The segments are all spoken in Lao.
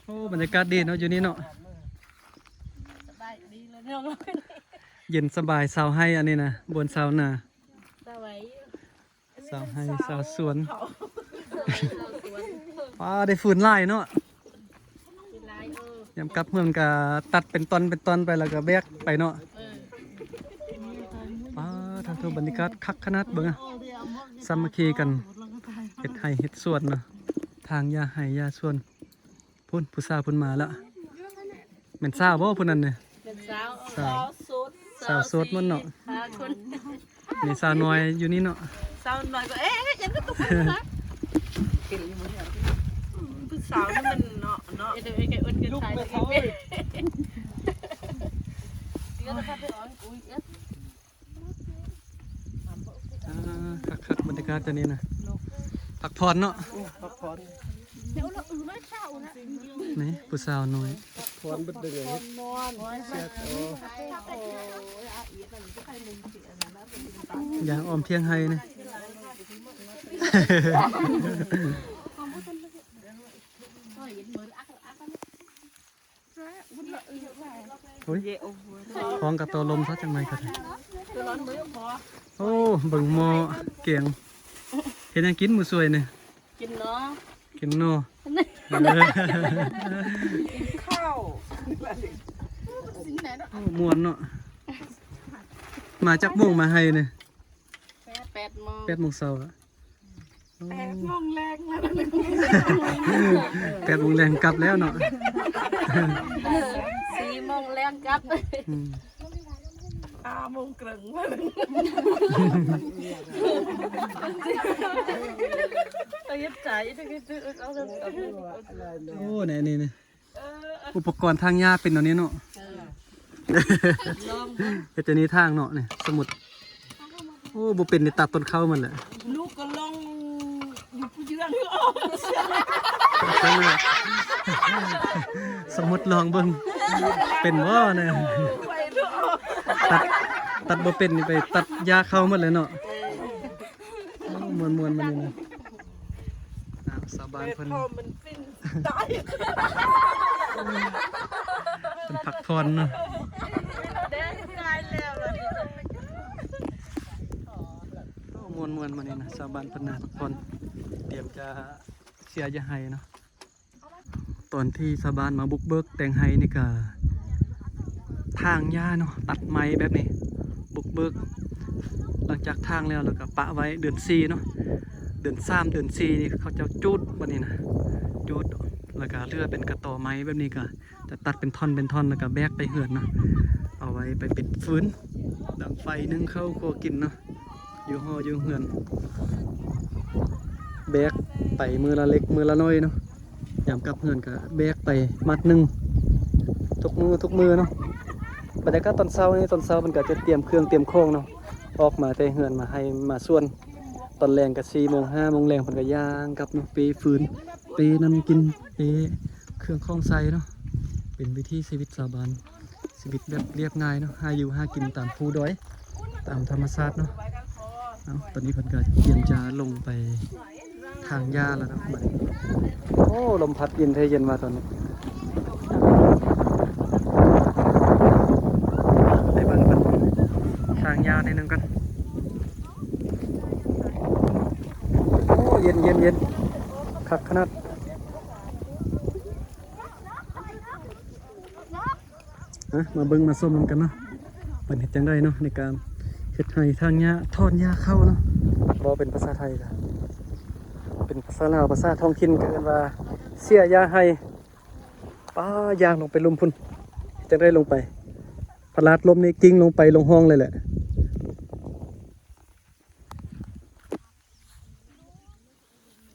ໂອ້ ບັນຍາກາດດີເນາະ ຢູ່ນີ້ເນາະ ສະບາຍດີເລີຍເນາະ ເຢັນສະບາຍ ຊາວໄຮ່ ອັນນີ້ນະ ບ່ອນຊາວນາ ສະບາຍຢູ່ ຊາວໄຮ່ ຊາວສວນ ຊາວສວນ ປ້າ ໄດ້ຟືນຫຼາຍເນາະ ຟືນຫຼາຍ ເອີ ຍາມກັບເຮືອນກະຕັດເປັນທ່ອນເປັນທ່ອນໄປ ແລ້ວກະແບກໄປເນາະ ເອີ ປ້າ ທາງເທິງບັນຍາກາດຄັກຂະໜາດ ເບິ່ງ ສາມັກຄີກັນ ເຮັດໄຮ່ເຮັດສວນເນາະ ຖາງຫຍ້າໄຮ່ຫຍ້າສວນ. ພຸ້ນ ຜູ້ສາວເພິ່ນມາແລ້ວ ແມ່ນສາວບໍ່ຜູ້ນັ້ນນີ້? ແມ່ນສາວ ສາວ ສາວໂສດ ສາວໂສດໝົດເນາະ ຫ້າຄົນ ມີສາວນ້ອຍຢູ່ນີ້ເນາະ ສາວນ້ອຍກໍ ເອ໊ະ ຍັງກໍຕົກນະ ຜູ້ສາວນີ້ມັນເນາະ ເນາະ ເອີ ເອີ ເອີ ເອີ ລູກແມ່ເຖົ້າເອີຍ ອ່າ ຄັກໆ ບັນຍາກາດຕອນນີ້ນະ ພັກຜ່ອນເນາະ ພັກຜ່ອນ ນີ້ຜູ້ສາວນ້ອຍ ພັກຜ່ອນເບິດເດີ ເສຍໂຕ ຍ່າງອ້ອມຖຽງໄຮ່ນີ້ ໂອ້ຍ ຫ້ອງກະຕໍ່ລົມຊະຈັກໜ່ອຍກໍໄດ້ ໂອ້ ເບິ່ງໝໍ້ແກງ ເຮັດຫຍັງກິນມື້ສວຍນີ້? ກິນໜໍ່ ກິນໜໍ່ ກິນເຂົ້າ ໂອ້ ມ່ວນເນາະ ມາຈັກໂມງມາໄຮ່ນີ້? ແປດໂມງ ແປດໂມງເຊົ້າ ແປດໂມງແລງ ແປດໂມງແລງກັບແລ້ວເນາະ ສີ່ໂມງແລງກັບ ອືມ ຫ້າໂມງເຄິ່ງ ເຮັດໃຈ ໂອ້ ແນວນີ້ນີ້ ອຸປະກອນຖາງຫຍ້າເປັນແນວນີ້ເນາະ ເອີ ລອງເບິ່ງ ເຮັດຈັ່ງນີ້ຖາງເນາະນີ້ ສະໝຸດ ໂອ້ ບໍ່ເປັນນີ້ຕັດຕົ້ນເຂົ້າມັນແຫຼະ ລູກກໍລອງຢູ່ຜູ້ເຍືອງ ສະໝຸດລອງເບິ່ງ ເປັນບໍ່ນະ ຕັດ ຕັດບໍ່ເປັນນີ້ໄປຕັດຫຍ້າເຂົ້າໝົດເລີຍເນາະ. ໂອ້ ມ່ວນໆ ມື້ນີ້ນະ ອ້າວ ຊາວບ້ານເພິ່ນ ແມ່ນພໍ່ມັນປິ່ນຕາຍ ເພິ່ນພັກຜ່ອນເນາະ ແດງຕາຍແລ້ວ ໂອ້ ມ່ວນໆ ມື້ນີ້ນະ ຊາວບ້ານເພິ່ນນະ ພັກຜ່ອນ ຕຽມຈະເສຍຫຍ້າໄຮ່ເນາະ. ຕອນທີ່ຊາວບ້ານມາບຸກເບີກແຕ່ງໄຮ່ນີ້ກະຖາງຫຍ້າເນາະ ຕັດໄມ້ແບບນີ້ ບຸກເບີກ ຫຼັງຈາກຖາງແລ້ວ ແລ້ວກະປະໄວ້ເດືອນສີ່ເນາະ ເດືອນສາມ ເດືອນສີ່ນີ້ເຂົາເຈົ້າຈູດ ບັດນີ້ນະ ຈູດ ແລ້ວກະເຫຼືອເປັນກະຕໍໄມ້ແບບນີ້ກະຈະຕັດເປັນທ່ອນເປັນທ່ອນ ແລ້ວກະແບກໄປເຮືອນເນາະ ເອົາໄວ້ໄປເປັນຟືນ ດັງໄຟ ໜຶ້ງເຂົ້າ ຄົວກິນເນາະ. ຢູ່ຫໍຢູ່ເຮືອນ ແບກໄປມື້ລະເລັກມື້ລະໜ້ອຍເນາະ ຍາມກັບເຮືອນກະແບກໄປມັດໜຶ່ງ ທຸກມື້ທຸກມື້ເນາະ. ບັນຍາກາດຕອນເຊົ້ານີ້ ຕອນເຊົ້າເພິ່ນກະຈະຕຽມເຄື່ອງຕຽມຂອງເນາະ ອອກມາແຕ່ເຮືອນມາໄຮ່ມາສວນ ຕອນແລງກະສີ່ໂມງຫ້າໂມງແລງເພິ່ນກະຍ່າງກັບເນາະ ເປຟືນ ເປນ້ຳກິນ ເປເຄື່ອງຂອງໃສ່ເນາະ ເປັນວິຖີຊີວິດຊາວບ້ານ. ຊີວິດແບບລຽບງ່າຍເນາະ ຫາຢູ່ຫາກິນຕາມພູດອຍ ຕາມທຳມະຊາດເນາະ. ເອົ້າ ຕອນນີ້ເພິ່ນກະກຽມຈະລົງໄປຖາງຫຍ້າແລ້ວເນາະ ໂອ້ ລົມພັດເຢັນແທ້ເຢັນວ່າຕອນນີ້ ໄປເບິ່ງເພິ່ນຖາງຫຍ້າໜ້ອຍໜຶ່ງກ່ອນ. ໂອ້ ເຢັນໆໆ ຄັກຂະໜາດ. ມາເບິ່ງມາຊົມນຳກັນເນາະ ເພິ່ນເຮັດຈັ່ງໃດເນາະ ໃນການເຮັດໄຮ່ຖາງຫຍ້າ ຖອນຫຍ້າເຂົ້າເນາະ ເວົ້າເປັນພາສາໄທກະ ເປັນພາສາລາວ ພາສາທ້ອງຖິ່ນກະເອີ້ນວ່າເສຍຫຍ້າໄຮ່. ປ້າ ຍ່າງລົງໄປລຸ່ມພຸ້ນ ເຮັດຈັ່ງໃດລົງໄປ ພະລາດລົ້ມນີ້ກິ້ງລົງໄປລົງຮ່ອງເລີຍແຫຼະ.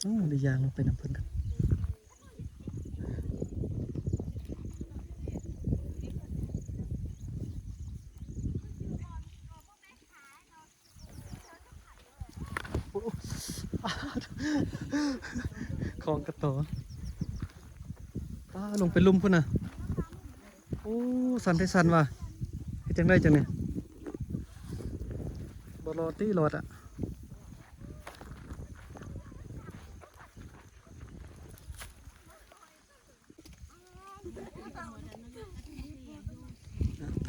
ໂອ້ ໄດ້ຍ່າງລົງໄປນຳເພິ່ນກັນ ໂອ້ ຂອງກະຕໍ ປ້າ ລົງໄປລຸ່ມພຸ້ນນະ. ໂອ້ ສັ່ນແທ້ສັ່ນວ່າ ເຮັດຈັ່ງໃດຈັ່ງນີ້ ບໍ່ລອດຕິ ລອດອະ.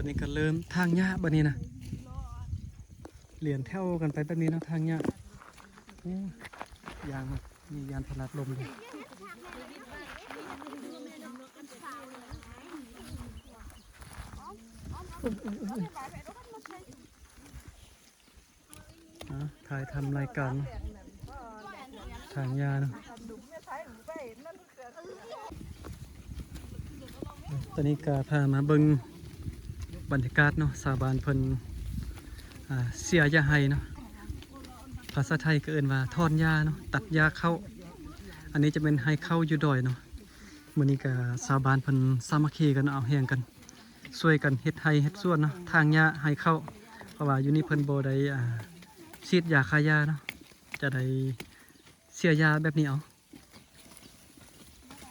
ນີ້ກໍເລີ່ມຖາງຫຍ້າບັດນີ້ນະ ລຽນແຖວກັນໄປແບບນີ້ເນາະ ຖາງຫຍ້າ. ໂອ້ ຢາງ ມີຢາງພະລາດລົມເດ້. ອ່າ ຖ່າຍທຳລາຍການ ຖາງຫຍ້າເນາະ. ຕອນນີ້ກໍພາມາເບິ່ງບັນຍາກາດເນາະ ຊາວບ້ານເພິ່ນ ອ່າ ເສຍຫຍ້າໄຮ່ເນາະ ພາສາໄທກໍເອີ້ນວ່າຖອນຫຍ້າເນາະ ຕັດຫຍ້າເຂົ້າ. ອັນນີ້ຈະແມ່ນໄຮ່ເຂົ້າຢູ່ດອຍເນາະ. ມື້ນີ້ກໍຊາວບ້ານເພິ່ນສາມັກຄີກັນ ເອົາແຮງກັນ ຊ່ວຍກັນເຮັດໄຮ່ເຮັດສວນເນາະ ຖາງຫຍ້າໄຮ່ເຂົ້າ ເພາະວ່າຢູ່ນີ້ເພິ່ນບໍ່ໄດ້ ອ່າ ສີດຢາຂ້າຫຍ້າເນາະ ຈະໄດ້ເສຍຫຍ້າແບບນີ້ເອົາ.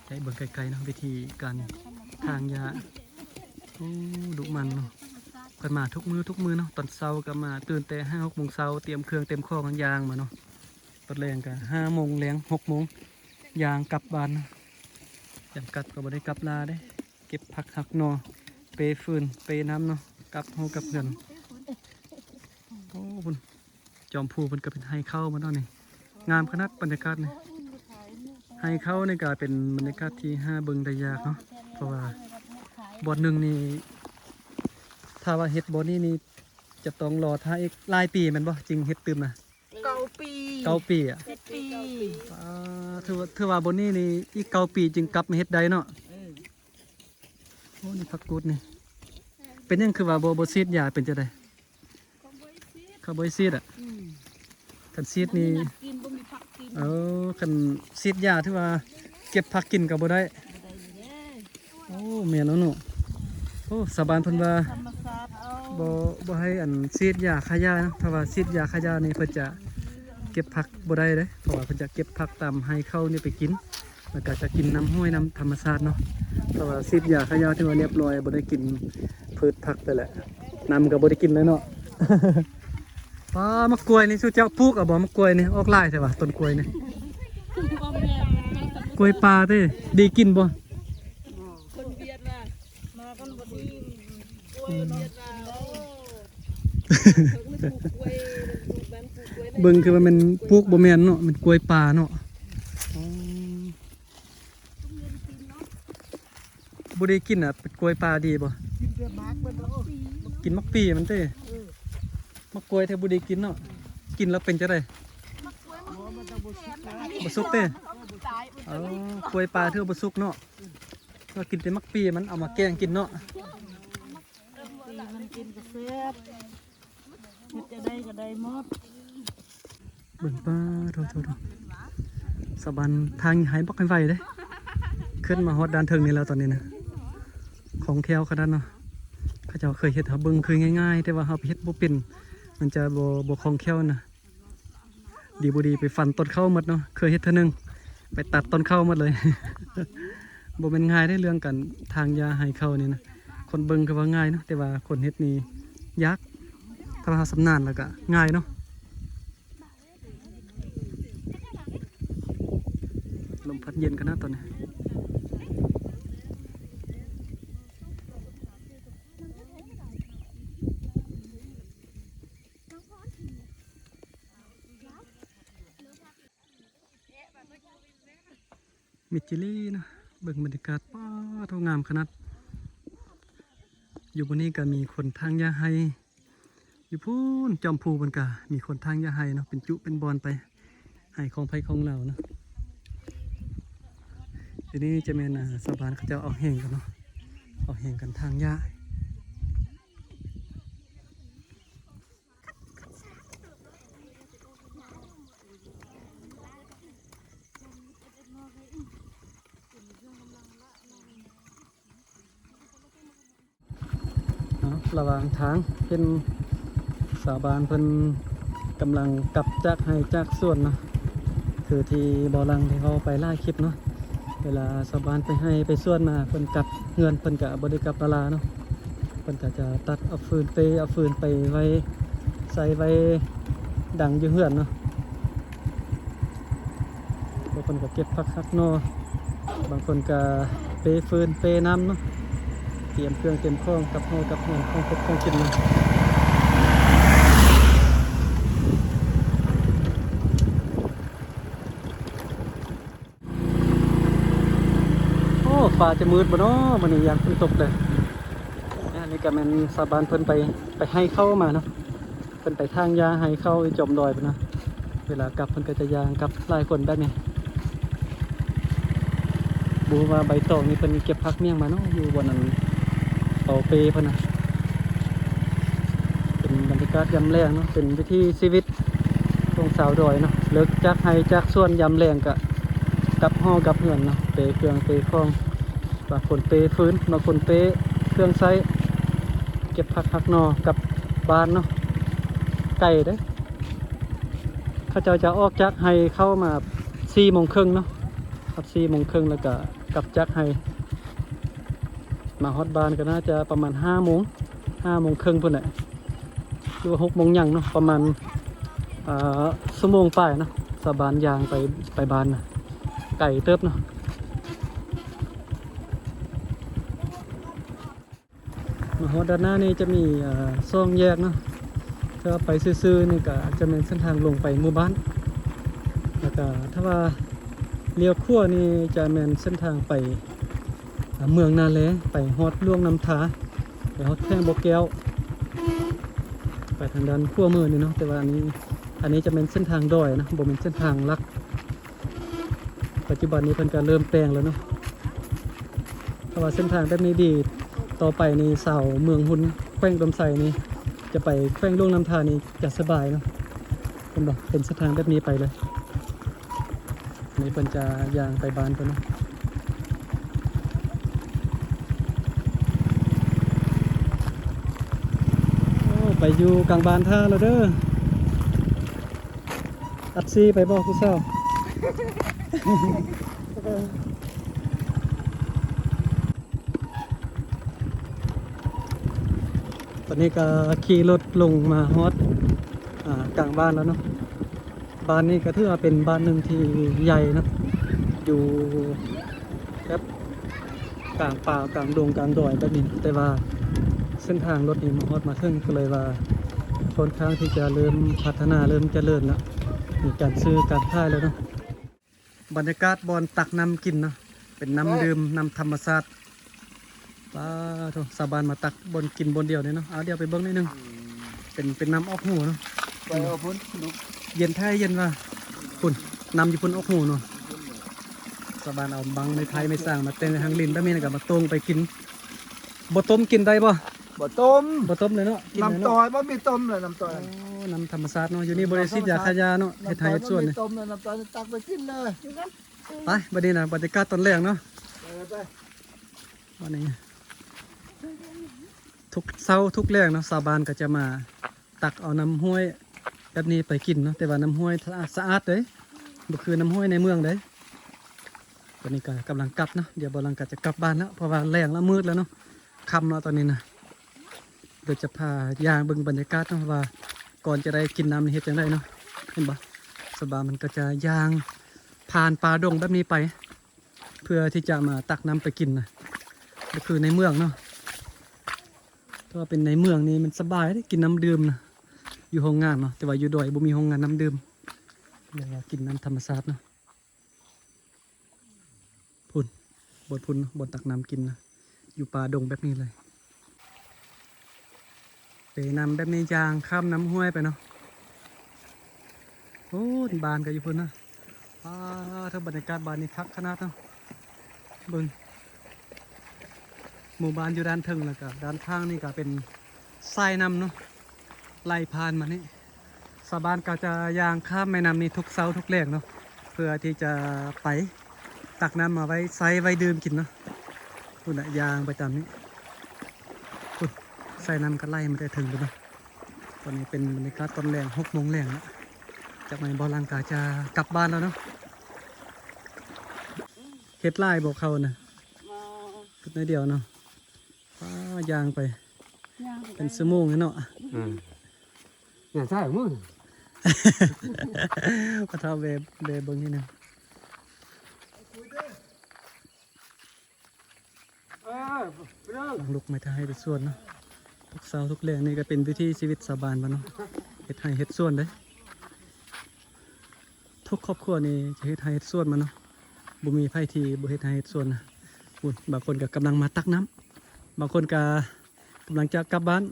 ໃຫ້ເບິ່ງໃກ້ໆເນາະ ວິທີການຖາງຫຍ້າ. ໂອ້ ດຸໝັ່ນເນາະ ເພິ່ນມາທຸກມື້ທຸກມື້ເນາະ. ຕອນເຊົ້າກໍມາ ຕື່ນແຕ່ຫ້າຫົກໂມງເຊົ້າ ຕຽມເຄື່ອງຕຽມຂອງ ຍ່າງມາເນາະ. ຕອນແລງກໍຫ້າໂມງແລງ ຫົກໂມງ ຍ່າງກັບບ້ານເນາະ. ຢ້ານກັບກໍບໍ່ໄດ້ກັບລາເດ້ ເກັບຜັກຫັກໜໍ່ ເປຟືນເປນ້ຳເນາະ ກັບເຮືອນກັບເຮືອນ. ໂອ້ ພຸ້ນ ຈອມພູເພິ່ນກໍເປັນໄຮ່ເຂົ້າໝົດເນາະນີ້ ງາມຂະໜາດບັນຍາກາດນີ້. ໄຮ່ເຂົ້ານີ້ກໍເປັນບັນຍາກາດທີ່ຫາເບິ່ງໄດ້ຍາກເນາະ ເພາະວ່າບ່ອນໜຶ່ງນີ້ ຖ້າວ່າເຮັດບ່ອນນີ້ນີ້ ຈະຕ້ອງລໍຖ້າອີກຫຼາຍປີແມ່ນບໍ່ ຈຶ່ງເຮັດຕື່ມນະ? ເກົ້າປີ ເກົ້າປີອະ ສິບປີ. ອ່າ ຖືວ່າ ຖືວ່າບ່ອນນີ້ນີ້ອີກເກົ້າປີຈຶ່ງກັບມາເຮັດໄດ້ເນາະ. ເອີ ໂອ້ ນີ້ຜັກກູດນີ້ ເປັນຫຍັງຄືວ່າບໍ່ ບໍ່ສີດຢາ ເປັນຈັ່ງໃດ? ເຂົາບໍ່ໃຫ້ສີດອະ. ອືມ ຄັນສີດນີ້ ບໍ່ມີນັດກິນ ບໍ່ມີຜັກກິນ. ເອີ ຄັນສີດຢາຖືວ່າເກັບຜັກກິນກໍບໍ່ໄດ້. ບໍ່ໄດ້ເລີຍ. ໂອ້ ແມ່ນແລ້ວເນາະ. ໂອ້ ຊາວບ້ານເພິ່ນວ່າ ທຳມະຊາດເອົາ ບໍ່ ບໍ່ໃຫ້ອັນສີດຢາຂ້າຫຍ້າເນາະ ຖ້າວ່າສີດຢາຂ້າຫຍ້ານີ້ເພິ່ນຈະເກັບຜັກບໍ່ໄດ້ເດ້ ເພາະວ່າເພິ່ນຈະເກັບຜັກຕາມໄຮ່ເຂົ້ານີ້ໄປກິນ ແລ້ວກໍຈະກິນນ້ຳຫ້ວຍນ້ຳທຳມະຊາດເນາະ. ເພາະວ່າສີດຢາຂ້າຫຍ້າຖືວ່າລຽບຮ້ອຍ ບໍ່ໄດ້ກິນພືດຜັກໄປແລ້ວ ນ້ຳກໍບໍ່ໄດ້ກິນແລ້ວເນາະ. ປ້າ ໝາກກ້ວຍນີ້ ຊຸເຈົ້າປູກເອົາບໍ່? ໝາກກ້ວຍນີ້ອອກຫຼາຍແທ້ຫວາ ຕົ້ນກ້ວຍນີ້. ກ້ວຍປ່າເດ້ ດີກິນບໍ່? ຄົນຫວຽດວ່າ ມາກັນບໍ່ດີ ກ້ວຍຫວຽດວ່າ ໂອ້ ເບິ່ງຄືວ່າແມ່ນປູກບໍ່ແມ່ນເນາະ ແມ່ນກ້ວຍປ່າເນາະ. ອໍ ບໍ່ໄດ້ກິນອະ ເປັນກ້ວຍປ່າດີບໍ່? ກິນແຕ່ໝາກມັນເນາະ ກິນໝາກປີມັນເດ້. ເອີ ໝາກກ້ວຍແທ້ບໍ່ໄດ້ກິນເນາະ ກິນແລ້ວເປັນຈັ່ງໃດ? ບໍ່ສຸກເດ້. ອໍ ກ້ວຍປ່າຖືວ່າບໍ່ສຸກເນາະ ກໍກິນແຕ່ໝາກປີມັນ ເອົາມາແກງກິນເນາະ. ປີມັນກິນກໍແຊບ ເຮັດຈັ່ງໃດກໍໄດ້ໝົດ. ເບິ່ງ ປ້າ ໂທໆໆ ຊາວບ້ານຖາງໄຮ່ບັກໃຫ້ໄວເດ້ ຂຶ້ນມາຮອດດ້ານເທິງນີ້ແລ້ວຕອນນີ້ນະ. ຄ່ອງແຄ້ວຂະໜາດເນາະ ເຂົາເຈົ້າເຄີຍເຮັດ ເຮົາເບິ່ງຄືງ່າຍໆ ແຕ່ວ່າເຮົາໄປເຮັດບໍ່ເປັນ ມັນຈະບໍ່ ບໍ່ຄ່ອງແຄ້ວນະ. ດີບໍ່ດີໄປຟັນຕົ້ນເຂົ້າໝົດເນາະ ເຄີຍເຮັດເທື່ອໜຶ່ງ ໄປຕັດຕົ້ນເຂົ້າໝົດເລີຍ. ບໍ່ແມ່ນງ່າຍເດ້ ເລື່ອງການຖາງຫຍ້າໄຮ່ເຂົ້ານີ້ນະ ຄົນເບິ່ງຄືວ່າງ່າຍເນາະ ແຕ່ວ່າຄົນເຮັດນີ້ຍາກ. ຖ້າວ່າເຮົາຊຳນານແລ້ວກະງ່າຍເນາະ. ລົມພັດເຢັນຂະໜາດຕອນນີ້. ມິດຈິລີເນາະ ເບິ່ງບັນຍາກາດ ປ້າໂທ ງາມຂະໜາດ. ຢູ່ບ່ອນນີ້ກໍມີຄົນຖາງຫຍ້າໄຮ່ ຢູ່ພຸ້ນ ຈອມພູເພິ່ນກໍມີຄົນຖາງຫຍ້າໄຮ່ເນາະ ເປັນຈຸເປັນບ່ອນໄປ ໄຮ່ຂອງໃຜຂອງລາວເນາະ. ດຽວນີ້ຈະແມ່ນ ອ່າ ຊາວບ້ານເຂົາເຈົ້າເອົາແຮງກັນເນາະ ເອົາແຮງກັນຖາງຫຍ້າ. ເນາະ ລະຫວ່າງທາງເຫັນຊາວບ້ານເພິ່ນກຳລັງກັບຈາກໄຮ່ຈາກສວນເນາະ ຄືທີ່ບໍ່ລັງໄດ້ເວົ້າໄປຫຼາຍຄລິບເນາະ ເວລາຊາວບ້ານໄປໄຮ່ໄປສວນມາ ເພິ່ນກັບເຮືອນ ເພິ່ນກະບໍ່ໄດ້ກັບລ້າໆເນາະ ເພິ່ນກະຈະຕັດເອົາຟືນ ເປເອົາຟືນໄປໄວ້ ໃສ່ໄວ້ດັງຢູ່ເຮືອນເນາະ. ບາງຄົນກໍເກັບຜັກຫັກໜໍ່ ບາງຄົນກໍເປຟືນເປນ້ຳເນາະ. ຕຽມເຄື່ອງຕຽມຂອງກັບຫໍກັບເຮືອນ ຂອງຄົບຂອງກິນເນາະ. ໂອ້ ຟ້າຈະມືດບໍ່ເນາະ ມື້ນີ້ຢ້ານຝົນຕົກເດ້. ອັນນີ້ກໍແມ່ນຊາວບ້ານເພິ່ນໄປ ໄປໄຮ່ເຂົ້າມາເນາະ. ເພິ່ນໄປຖາງຫຍ້າໄຮ່ເຂົ້າຢູ່ຈອມດອຍພຸ້ນນະ. ເວລາກັບເພິ່ນກໍຈະຍ່າງກັບຫຼາຍຄົນແບບນີ້. ບໍ່ຮູ້ວ່າໃບຕອງນີ້ເພິ່ນເກັບຜັກຫຍັງມາເນາະ ຢູ່ບ່ອນນັ້ນ ເປົາເປ້ເພິ່ນນະ. ເປັນບັນຍາກາດຍາມແລງເນາະ ເປັນວິຖີຊີວິດຂອງຊາວດອຍເນາະ. ເລີກຈາກໄຮ່ຈາກສວນ ຍາມແລງກໍກັບຫໍກັບເຮືອນເນາະ ເປ້ເຄື່ອງເປ້ຂອງ. ບາງຄົນເປ້ຟືນ ບາງຄົນເປ້ເຄື່ອງໃຊ້ ເກັບຜັກຫັກໜໍ່ກັບບ້ານເນາະ. ໄກເດ້ ເຂົາເຈົ້າຈະອອກຈາກໄຮ່ເຂົ້າມາສີ່ໂມງເຄິ່ງເນາະ ຮອດສີ່ໂມງເຄິ່ງ ແລ້ວກະກັບຈາກໄຮ່ ມາຮອດບ້ານກໍໜ້າຈະປະມານຫ້າໂມງ ຫ້າໂມງເຄິ່ງພຸ້ນແຫຼະ ຫຼືວ່າຫົກໂມງຫຍັງເນາະ ປະມານ ເອີ ຊົ່ວໂມງປາຍເນາະ. ຊາວບ້ານຍ່າງໄປ ໄປບ້ານນະ ໄກເຕີບເນາະ. ມາຮອດດ້ານໜ້ານີ້ຈະມີ ເອີ ສອງແຍກເນາະ. ຖ້າໄປຊື່ໆນີ້ກໍຈະແມ່ນເສັ້ນທາງລົງໄປໝູ່ບ້ານ ແລ້ວກໍຖ້າວ່າລ້ຽວຂວານີ້ຈະແມ່ນເສັ້ນທາງໄປ ເມືອງນາແລ ໄປຮອດຫຼວງນ້ຳທາ ໄປຮອດແຂວງບໍ່ແກ້ວ ໄປທາງດ້ານຂວາມືນີ້ເນາະ. ແຕ່ວ່າອັນນີ້ ອັນນີ້ຈະແມ່ນເສັ້ນທາງດອຍນະ ບໍ່ແມ່ນເສັ້ນທາງຫຼັກ. ປັດຈຸບັນນີ້ເພິ່ນກໍເລີ່ມແປງແລ້ວເນາະ. ຖ້າວ່າເສັ້ນທາງແບບນີ້ດີ ຕໍ່ໄປນີ້ຊາວເມືອງຮຸນ ແຂວງອຸດົມໄຊນີ້ ຈະໄປແຂວງຫຼວງນ້ຳທານີ້ຈະສະບາຍເນາະ. ເຫັນບໍ່ ເປັນເສັ້ນທາງແບບນີ້ໄປເລີຍ. ນີ້ເພິ່ນຈະຍ່າງໄປບ້ານເພິ່ນເນາະ. ໂອ້ ໄປຢູ່ກາງບ້ານຖ້າແລ້ວເດີ. ອັດຊີໄປບໍ່ຜູ້ສາວ? ຕອນນີ້ກໍຂີ່ລົດລົງມາຮອດ ອ່າ ກາງບ້ານແລ້ວເນາະ. ບ້ານນີ້ກໍຖືວ່າເປັນບ້ານໜຶ່ງທີ່ໃຫຍ່ເນາະ ຢູ່ແບບກາງປ່າ ກາງດົງ ກາງດອຍແບບນີ້ ແຕ່ວ່າເສັ້ນທາງລົດນີ້ມາຮອດມາເຖິງ ກໍເລີຍວ່າຄ່ອນຂ້າງທີ່ຈະເລີ່ມພັດທະນາ ເລີ່ມຈະເລີນແລ້ວ ມີການຊື້ການຂາຍແລ້ວເນາະ. ບັນຍາກາດບ່ອນຕັກນ້ຳກິນເນາະ ເປັນນ້ຳດື່ມ ນ້ຳທຳມະຊາດ. ປາໂທ້ ຊາວບ້ານມາຕັກບ່ອນກິນບ່ອນດຽວນີ້ເນາະ. ເອົາ ດຽວໄປເບິ່ງໜ້ອຍໜຶ່ງ. ເປັນ ເປັນນ້ຳອອກຫູເນາະ. ໄປເອົາພຸ້ນ ເຢັນແທ້ເຢັນວ່າ ພຸ້ນ ນ້ຳຢູ່ພຸ້ນອອກຫູເນາະ. ຊາວບ້ານເອົາບັງໄມ້ໄຜ່ໄມ້ສາງມາແຕ່ງໃນທາງລິນແບບນີ້ ແລ້ວກໍມາໂຕ່ງໄປກິນ. ບໍ່ຕົ້ມກິນໄດ້ບໍ່? ບໍ່ຕົ້ມ ບໍ່ຕົ້ມເລີຍເນາະ. ກິນເລີຍເນາະ. ນ້ຳຕອຍບໍ່ມີຕົ້ມເລີຍ ນ້ຳຕອຍ. ໂອ້ ນ້ຳທຳມະຊາດເນາະ. ຢູ່ນີ້ບໍ່ໄດ້ສີດຢາຂ້າຫຍ້າເນາະ. ເຮັດໄຮ່ເຮັດສວນນີ້ ນ້ຳຕອຍບໍ່ມີຕົ້ມເລີຍ ນ້ຳຕອຍຕັກໄປກິນເລີຍ. ໄປ ບັດນີ້ນະ ບັນຍາກາດຕອນແລງເນາະ. ໄປ ໄປ ບັດນີ້ ທຸກເຊົ້າທຸກແລງເນາະ ຊາວບ້ານກໍຈະມາຕັກເອົານ້ຳຫ້ວຍແບບນີ້ໄປກິນເນາະ. ແຕ່ວ່ານ້ຳຫ້ວຍສະອາດ ສະອາດເດ້ ບໍ່ຄືນ້ຳຫ້ວຍໃນເມືອງເດ້. ຕອນນີ້ກໍກຳລັງກັບເນາະ ດຽວບໍ່ຫຼັງກໍຈະກັບບ້ານແລ້ວ ເພາະວ່າແລງແລ້ວ ມືດແລ້ວເນາະ ຄ່ຳແລ້ວຕອນນີ້ນະ. ດຽວຈະພາຍ່າງເບິ່ງບັນຍາກາດເນາະ ວ່າກ່ອນຈະໄດ້ກິນນ້ຳນີ້ເຮັດຈັ່ງໃດເນາະ. ເຫັນບໍ່ ຊາວບ້ານເພິ່ນກໍຈະຍ່າງຜ່ານປ່າດົງແບບນີ້ໄປ ເພື່ອທີ່ຈະມາຕັກນ້ຳໄປກິນນະ. ກໍຄືໃນເມືອງເນາະ ຖ້າວ່າເປັນໃນເມືອງນີ້ມັນສະບາຍເດ້ ກິນນ້ຳດື່ມນະ ຢູ່ໂຮງງານເນາະ. ແຕ່ວ່າຢູ່ດອຍບໍ່ມີໂຮງງານນ້ຳດື່ມ ເລີຍວ່າກິນນ້ຳທຳມະຊາດເນາະ. ພຸ້ນ ບ່ອນພຸ້ນເນາະ ບ່ອນຕັກນ້ຳກິນນະ ຢູ່ປ່າດົງແບບນີ້ເລີຍ. ເປນ້ຳແບບນີ້ ຍ່າງຂ້າມນ້ຳຫ້ວຍໄປເນາະ. ໂອ້ ບ້ານກໍຢູ່ພຸ້ນນະ. ປາໂທ້ ບັນຍາກາດບ້ານນີ້ຄັກຂະໜາດເນາະ. ເບິ່ງ ໝູ່ບ້ານຢູ່ດ້ານເທິງ ແລ້ວກໍດ້ານຂ້າງນີ້ກໍເປັນສາຍນ້ຳເນາະ ໄຫຼຜ່ານມານີ້. ຊາວບ້ານກໍຈະຍ່າງຂ້າມແມ່ນ້ຳນີ້ທຸກເຊົ້າທຸກແລງເນາະ ເພື່ອທີ່ຈະໄປຕັກນ້ຳມາໄວ້ໃຊ້ໄວ້ດື່ມກິນເນາະ. ພຸ້ນນະ ຍ່າງໄປຕາມນີ້ ພຸ້ນ ສາຍນ້ຳກໍໄຫຼມາແຕ່ເທິງພຸ້ນເນາະ. ຕອນນີ້ເປັນບັນຍາກາດຕອນແລງ ຫົກໂມງແລງລະ. ຈາກນັ້ນບໍ່ຫຼັງກະຈະກັບບ້ານແລ້ວເນາະ. ເຮັດຫຼາຍບໍ່ເຂົ້ານະ? ບໍ່ ເຮັດໜ້ອຍດຽວເນາະ. ປ້າ ຍ່າງໄປ ຍ່າງໄປ ເປັນຊົ່ວໂມງເລີຍເນາະ. ອືມ ຍ່າງຊ້າມື ພໍ່ເຖົ້າແບ ແບເບິ່ງນີ້ນະ. ເອີ ກຳລັງລຸກໄປໄຮ່ໄປສວນເນາະ. ທຸກເຊົ້າທຸກແລງນີ້ກໍເປັນວິຖີຊີວິດຊາວບ້ານເພິ່ນເນາະ ເຮັດໄຮ່ເຮັດສວນເດ້. ທຸກຄອບຄົວນີ້ຈະເຮັດໄຮ່ເຮັດສວນໝົດເນາະ ບໍ່ມີໃຜທີ່ບໍ່ເຮັດໄຮ່ເຮັດສວນນະ. ພຸ້ນ ບາງຄົນກໍກຳລັງມາຕັກນ້ຳ ບາງຄົນກໍກຳລັງຈະກັບບ້ານ.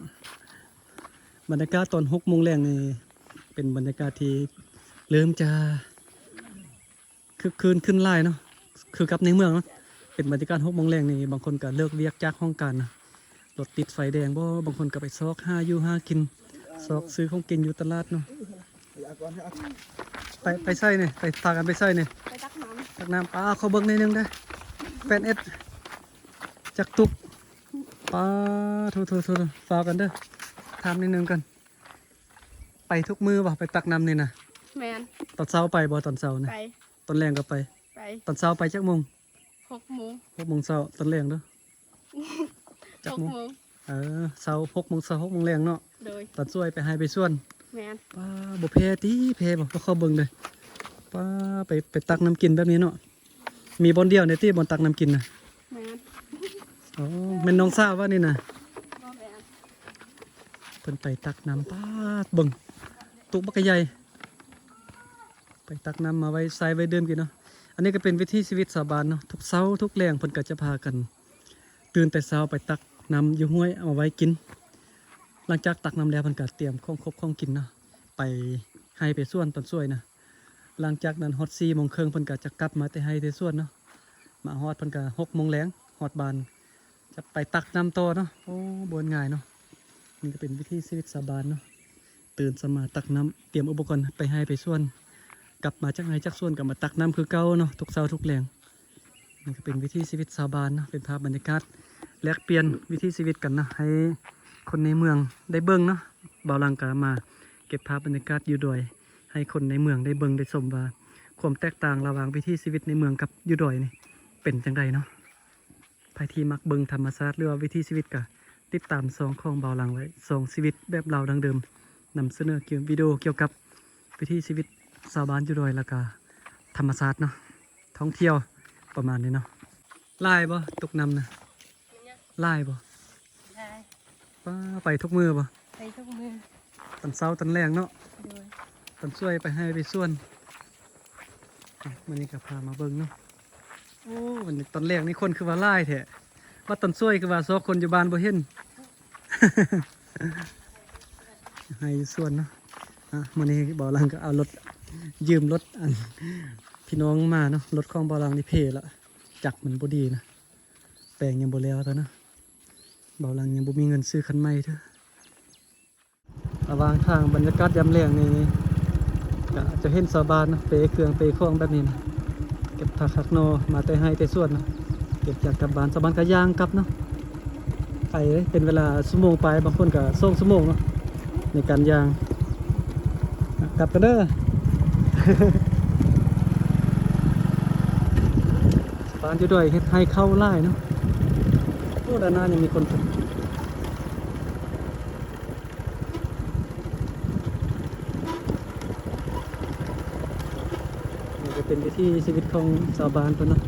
ບັນຍາກາດຕອນຫົກໂມງແລງນີ້ເປັນບັນຍາກາດທີ່ເລີ່ມຈະ ຄຶກຄື້ນຂຶ້ນຫຼາຍເນາະ ຄືກັບໃນເມືອງເນາະ. ເປັນບັນຍາກາດຫົກໂມງແລງນີ້ ບາງຄົນກໍເລີກວຽກຈາກຫ້ອງການນະ ລົດຕິດໄຟແດງບໍ ບາງຄົນກໍໄປຊອກຫາຢູ່ຫາກິນ ຊອກຊື້ຂອງກິນຢູ່ຕະຫຼາດເນາະ. ໄປ ໄປໃສນີ້ ໄປ ພາກັນໄປໃສນີ້? ໄປຕັກນ້ຳ ຕັກນ້ຳ. ປາ ຂໍເບິ່ງໜ້ອຍໜຶ່ງເດີ້ ແຟນເອັດ ຈັກຕຸກ. ປາ ໂທໆໆໆ ຟ້າວກັນເດີ້ ຖາມໜ້ອຍໜຶ່ງກ່ອນ. ໄປທຸກມື້ບໍ່ ໄປຕັກນ້ຳນີ້ນະ? ແມ່ນ. ຕອນເຊົ້າໄປບໍ່? ຕອນເຊົ້ານະ? ໄປ. ຕອນແລງກໍໄປ? ໄປ. ຕອນເຊົ້າໄປຈັກໂມງ? ຫົກໂມງ. ຫົກໂມງເຊົ້າ. ຕອນແລງເດີ້? ຈັກໂມງ? ຫົກໂມງ. ເອີ ເຊົ້າຫົກໂມງເຊົ້າ ຫົກໂມງແລງເນາະ? ໂດຍ. ຕອນສວຍໄປໄຮ່ໄປສວນ? ແມ່ນ. ປາ ບໍ່ແພ້ຕິ ແພ້ບໍ່? ຂໍເບິ່ງເດີ້. ປາ ໄປ ໄປຕັກນ້ຳກິນແບບນີ້ເນາະ. ມີບ່ອນດຽວນີ້ຕິ ບ່ອນຕັກນ້ຳກິນນະ? ແມ່ນ. ອໍ ແມ່ນນ້ອງສາວວະນີ້ນະ? ບໍ່ແມ່ນ. ເພິ່ນໄປຕັກນ້ຳ ປາດ ເບິ່ງ ຕຸກບັກໃຫຍ່ ໄປຕັກນ້ຳມາໄວ້ໃຊ້ໄວ້ດື່ມກິນເນາະ. ອັນນີ້ກໍເປັນວິຖີຊີວິດຊາວບ້ານເນາະ ທຸກເຊົ້າທຸກແລງເພິ່ນກໍຈະພາກັນຕື່ນແຕ່ເຊົ້າໄປຕັກນ້ຳຢູ່ຫ້ວຍເອົາມາໄວ້ກິນ. ຫຼັງຈາກຕັກນ້ຳແລ້ວເພິ່ນກໍຕຽມຂອງຄົບຂອງກິນເນາະ ໄປໄຮ່ໄປສວນຕອນສວຍນະ. ຫຼັງຈາກນັ້ນຮອດສີ່ໂມງເຄິ່ງ ເພິ່ນກໍຈະກັບມາແຕ່ໄຮ່ແຕ່ສວນເນາະ. ມາຮອດເພິ່ນກໍຫົກໂມງແລງ ຮອດບ້ານ ຈະໄປຕັກນ້ຳຕໍ່ເນາະ. ໂອ້ ບໍ່ງ່າຍເນາະ. ນີ້ກໍເປັນວິຖີຊີວິດຊາວບ້ານເນາະ ຕື່ນເຊົ້າມາຕັກນ້ຳ ຕຽມອຸປະກອນໄປໄຮ່ໄປສວນ ກັບມາຈາກໄຮ່ຈາກສວນກໍມາຕັກນ້ຳຄືເກົ່າເນາະ ທຸກເຊົ້າທຸກແລງ. ນີ້ກໍເປັນວິຖີຊີວິດຊາວບ້ານເນາະ ເປັນພາບບັນຍາກາດແລກປ່ຽນວິຖີຊີວິດກັນເນາະ ໃຫ້ຄົນໃນເມືອງໄດ້ເບິ່ງເນາະ. ບ່າວຫຼັງກໍມາເກັບພາບບັນຍາກາດຢູ່ດອຍ ໃຫ້ຄົນໃນເມືອງໄດ້ເບິ່ງໄດ້ຊົມວ່າ ຄວາມແຕກຕ່າງລະຫວ່າງວິຖີຊີວິດໃນເມືອງກັບຢູ່ດອຍນີ້ເປັນຈັ່ງໃດເນາະ. ໃຜທີ່ມັກເບິ່ງທຳມະຊາດ ຫຼືວ່າວິຖີຊີວິດ ກໍຕິດຕາມຊ່ອງຂອງບ່າວຫຼັງໄວ້ ຊ່ອງຊີວິດແບບລາວດັ້ງເດີມ ນຳສະເໜີກ່ຽວ ວິດີໂອກ່ຽວກັບວິຖີຊີວິດຊາວບ້ານຢູ່ດອຍ ແລ້ວກະທຳມະຊາດເນາະ ທ່ອງທ່ຽວປະມານນີ້ເນາະ. ຫຼາຍບໍ່? ຕົກນ້ຳນະ ຫຼາຍບໍ່? ຫຼາຍ. ປ້າ ໄປທຸກມື້ບໍ່? ໄປທຸກມື້. ຕອນເຊົ້າຕອນແລງເນາະ? ໂດຍ. ຕອນສວຍໄປໄຮ່ໄປສວນ. ອ່ະ ມື້ນີ້ກໍພາມາເບິ່ງເນາະ. ໂອ້ ວັນນີ້ຕອນແລງນີ້ຄົນຄືວ່າຫຼາຍແທ້ ວ່າຕອນສວຍຄືວ່າຊອກຄົນຢູ່ບ້ານບໍ່ເຫັນ. ໄຮ່ຢູ່ສວນເນາະ. ອ່ະ ມື້ນີ້ບ່າວຫຼັງກໍເອົາລົດ ຢືມລົດອັນພີ່ນ້ອງມາເນາະ. ລົດຂອງບ່າວຫຼັງນີ້ເພລະ ຈັກມັນບໍ່ດີນະ ແປງຍັງບໍ່ແລ້ວເທື່ອເນາະ. ບ່າວຫຼັງຍັງບໍ່ມີເງິນຊື້ຄັນໃໝ່ເທື່ອ. ລະຫວ່າງທາງບັນຍາກາດຍາມແລງນີ້ ກະຈະເຫັນຊາວບ້ານເນາະ ເປເຄື່ອງເປຂອງແບບນີ້ນະ ເກັບຜັກຫັກໜໍ່ມາແຕ່ໄຮ່ແຕ່ສວນເນາະ ເກັບຈາກກັບບ້ານ. ຊາວບ້ານກະຍ່າງກັບເນາະ ໄກເດ້ ເປັນເວລາຊົ່ວໂມງປາຍ ບາງຄົນກະສອງຊົ່ວໂມງເນາະ ໃນການຍ່າງ. ກັບກັນເດີ. ຊາວບ້ານຢູ່ດອຍເຮັດໄຮ່ເຂົ້າຫຼາຍເນາະ. ໂອ້ ດ້ານໜ້າຍັງມີຄົນ. ນີ້ກໍເປັນວິຖີຊີວິດຂອງຊາວບ້ານເພິ່ນເນາະ